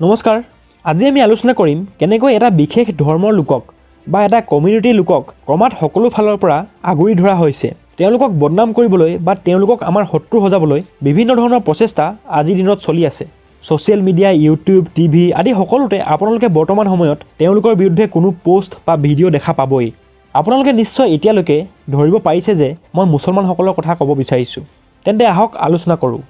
নমস্কাৰ। আজি আমি আলোচনা কৰিম কেনেকৈ এটা বিশেষ ধৰ্মৰ লোকক বা এটা কমিউনিটিৰ লোকক ক্ৰমাৎ সকলো ফালৰ পৰা আগুৰি ধৰা হৈছে। তেওঁলোকক বদনাম কৰিবলৈ বা তেওঁলোকক আমাৰ শত্ৰু সজাবলৈ বিভিন্ন ধৰণৰ প্ৰচেষ্টা আজিৰ দিনত চলি আছে। ছ'চিয়েল মিডিয়া, ইউটিউব, টিভি আদি সকলোতে আপোনালোকে বৰ্তমান সময়ত তেওঁলোকৰ বিৰুদ্ধে কোনো প'ষ্ট বা ভিডিঅ' দেখা পাবই। আপোনালোকে নিশ্চয় এতিয়ালৈকে ধৰিব পাৰিছে যে মই মুছলমানসকলৰ কথা ক'ব বিচাৰিছোঁ। তেন্তে আহক, আলোচনা কৰোঁ।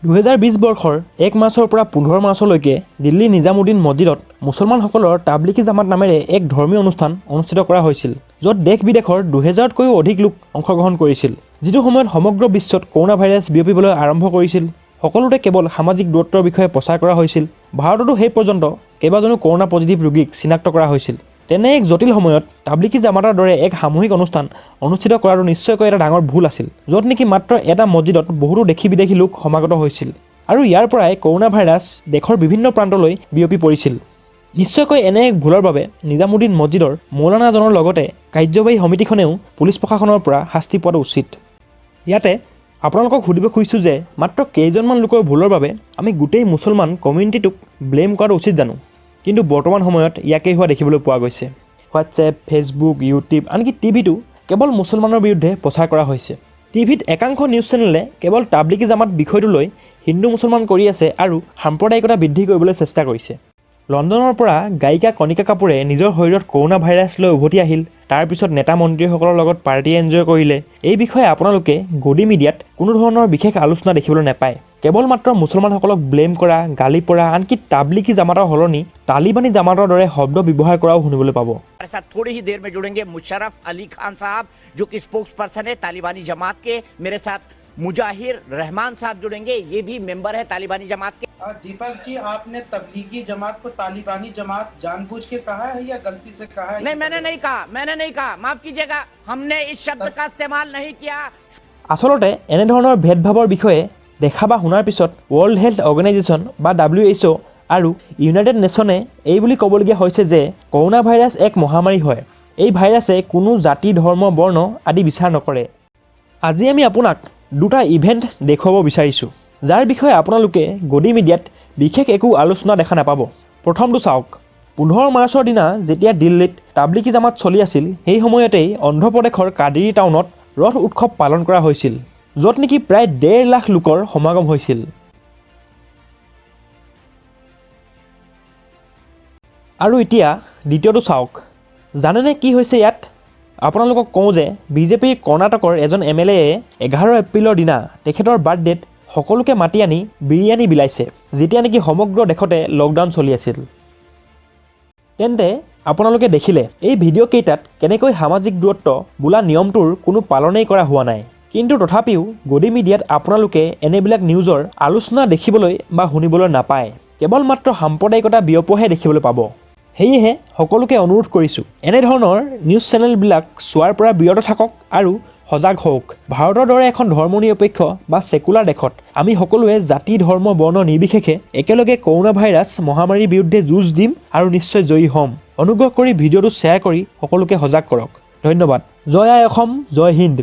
2020 বৰ্ষৰ 1 মাৰ্চৰ পৰা 15 মাৰ্চলৈকে দিল্লীৰ নিজামুদ্দিন মছজিদত মুছলমানসকলৰ তাবলিগী জামাত নামেৰে এক ধৰ্মীয় অনুষ্ঠান অনুষ্ঠিত কৰা হৈছিল, য'ত দেশ বিদেশৰ 2000তকৈও অধিক লোক অংশগ্ৰহণ কৰিছিল। যিটো সময়ত সমগ্ৰ বিশ্বত কৰোণা ভাইৰাছ বিয়পিবলৈ আৰম্ভ কৰিছিল, সকলোতে কেৱল সামাজিক দূৰত্বৰ বিষয়ে প্ৰচাৰ কৰা হৈছিল। ভাৰততো সেই পৰ্যন্ত কেইবাজনো কৰোণা পজিটিভ ৰোগীক চিনাক্ত কৰা হৈছিল। তেনে এক জটিল সময়ত তাবলিগী জামাতৰ দৰে এক সামূহিক অনুষ্ঠান অনুষ্ঠিত কৰাটো নিশ্চয়কৈ এটা ডাঙৰ ভুল আছিল, য'ত নেকি মাত্ৰ এটা মছজিদত বহুতো দেশী বিদেশী লোক সমাগত হৈছিল আৰু ইয়াৰ পৰাই কৰোণা ভাইৰাছ দেশৰ বিভিন্ন প্ৰান্তলৈ বিয়পি পৰিছিল। নিশ্চয়কৈ এনে এক ভুলৰ বাবে নিজামুদ্দিন মছজিদৰ মৌলানাজনৰ লগতে কাৰ্যবাহী সমিতিখনেও পুলিচ প্ৰশাসনৰ পৰা শাস্তি পোৱাটো উচিত। ইয়াতে আপোনালোকক সুধিব খুজিছোঁ যে মাত্ৰ কেইজনমান লোকৰ ভুলৰ বাবে আমি গোটেই মুছলমান কমিউনিটিটোক ব্লেম কৰাটো উচিত জানো? কিন্তু বৰ্তমান সময়ত ইয়াকেই হোৱা দেখিবলৈ পোৱা গৈছে। হোৱাটছএপ, ফেচবুক, ইউটিউব, আনকি টিভিতো কেৱল মুছলমানৰ বিৰুদ্ধে প্ৰচাৰ কৰা হৈছে। টিভিত একাংশ নিউজ চেনেলে কেৱল তাবলিগী জামাত বিষয়টো লৈ হিন্দু মুছলমান কৰি আছে আৰু সাম্প্ৰদায়িকতা বৃদ্ধি কৰিবলৈ চেষ্টা কৰিছে। লণ্ডনৰ পৰা গায়িকা কণিকা কাপুৰে নিজৰ শৰীৰত কৰোণা ভাইৰাছ লৈ উভতি আহিল, তাৰপিছত নেতা মন্ত্ৰীসকলৰ লগত পাৰ্টি এনজয় কৰিলে। এই বিষয়ে আপোনালোকে গদি মিডিয়াত কোনো ধৰণৰ বিশেষ আলোচনা দেখিবলৈ নাপায়। কেৱল মাত্ৰ মুছলমানসকলক ব্লেম কৰা, গালি পৰা, আনকি তাবলিগী জামাতৰ সলনি তালিবানী জামাতৰ দৰে শব্দ ব্যৱহাৰ কৰাও শুনিবলৈ পাব। हमारे साथ थोड़ी ही देर में जुड़ेंगे मुशर्रफ अली खान साहब, जो कि स्पोक्स पर्सन है तालिबानी जमात के। मेरे साथ मुजाहिर रहमान साहब जुड़ेंगे, ये भी मेंबर है तालिबानी जमात के। दीपक जी, आपने तबलीगी जमात को तालिबानी जमात जानबूझ के कहा है या गलती से कहा है? नहीं, मैंने नहीं कहा, मैंने नहीं कहा, माफ कीजिएगा, हमने इस शब्द का इस्तेमाल नहीं किया। আচলতে এনেধৰণৰ ভেদভাৱৰ বিষয়ে দেখা বা শুনাৰ পিছত ৱৰ্ল্ড হেল্থ অৰ্গেনাইজেশ্যন বা WHO আৰু ইউনাইটেড নেশ্যনে এই বুলি ক'বলগীয়া হৈছে যে কৰোণা ভাইৰাছ এক মহামাৰী হয়। এই ভাইৰাছে কোনো জাতি, ধৰ্ম, বৰ্ণ আদি বিচাৰ নকৰে। আজি আমি আপোনাক দুটা ইভেণ্ট দেখুৱাব বিচাৰিছোঁ, যাৰ বিষয়ে আপোনালোকে গদি মিডিয়াত বিশেষ একো আলোচনা দেখা নাপাব। প্ৰথমটো চাওক। 15 মাৰ্চৰ দিনা যেতিয়া দিল্লীত তাবলিগী জামাত চলি আছিল, সেই সময়তেই অন্ধ্ৰপ্ৰদেশৰ কাদিৰী টাউনত ৰথ উৎসৱ পালন কৰা হৈছিল, য'ত নেকি প্ৰায় 1.5 লাখ লোকৰ সমাগম হৈছিল। আৰু এতিয়া দ্বিতীয়টো চাওক। জানেনে কি হৈছে ইয়াত? আপোনালোকক কওঁ যে বিজেপিৰ কৰ্ণাটকৰ এজন এমএলএয়ে 11 এপ্ৰিলৰ দিনা তেখেতৰ বাৰ্থডেত সকলোকে মাতি আনি বিৰিয়ানী বিলাইছে, যেতিয়া নেকি সমগ্ৰ দেশতে লকডাউন চলি আছিল। তেন্তে আপোনালোকে দেখিলে এই ভিডিঅ' কেইটাত কেনেকৈ সামাজিক দূৰত্ব বোলা নিয়মটোৰ কোনো পালনেই কৰা হোৱা নাই। কিন্তু তথাপিও গদি মিডিয়াত আপোনালোকে এনেবিলাক নিউজৰ আলোচনা দেখিবলৈ বা শুনিবলৈ নাপায়। কেৱল মাত্ৰ সাম্প্ৰদায়িকতা বিয়পোৱাহে দেখিবলৈ পাব। সেয়েহে সকলোকে অনুৰোধ কৰিছোঁ, এনেধৰণৰ নিউজ চেনেলবিলাক চোৱাৰ পৰা বিৰত থাকক আৰু সজাগ হওক। ভাৰতৰ দৰে এখন ধৰ্মনিৰপেক্ষ বা ছেকুলাৰ দেশত আমি সকলোৱে জাতি, ধৰ্ম, বৰ্ণ নিৰ্বিশেষে একেলগে কৰোণা ভাইৰাছ মহামাৰীৰ বিৰুদ্ধে যুঁজ দিম আৰু নিশ্চয় জয়ী হ'ম। অনুগ্ৰহ কৰি ভিডিঅ'টো শ্বেয়াৰ কৰি সকলোকে সজাগ কৰক। ধন্যবাদ। জয় আই অসম, জয় হিন্দ।